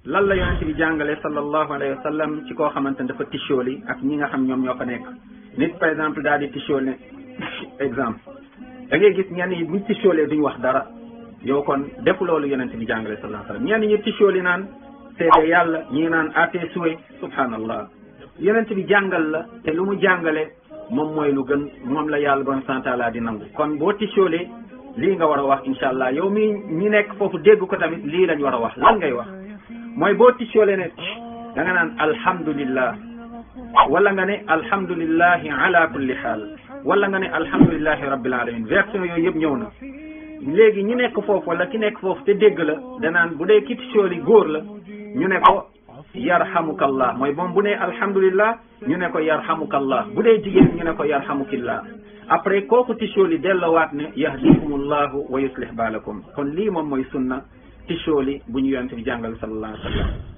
lan la yonent bi jàngale sallallahu alayhi wa sallam ci koo xamante ne dafa tisóoli ak ñi nga xam ñoom ñoo fa nekk nit par exemple daal di tisóol ne exemple da ngay gis ñenn yi buñ tisóolee duñ wax dara yow kon def loolu yonent bi jàngale sallallahu alayhi wa sallam ñenn ñi tisóoli naan seede yàlla ñi naan atee suwe subhanallah yonent bi jàngal la te lu mu jàngale moom mooy lu gën moom la yàlla bon santaala di nangu kon boo tisóolee lii nga war a wax incha allah yow mi ñi nekk foofu dégg ko tamit lii lañ war a wax lan ngay wax mooy boo tisóolee ne da nga naan alhamdulillah wala nga ne alhamdulillahi ala kulli xaal wala nga ne alhamdulillahi rabbil alamin version yooyu yëpp ñëw na léegi ñi nekk foofu wala ki nekk foofu te dégg la danaan bu dee ki tisóoli góor la ñu ne ko yarhamukallah mooy moom bu ne alhamdulillah ñu ne ko yarhamukallah bu dee jigéen ñu ne ko yarhamukillah après kooku tisóoli dellowaat ne yahdikumullahu wa yuslih baalakum kon lii moom mooy sunna tisóoli bu ñu yonent bi jàngal sallallahu alayhi wa sallam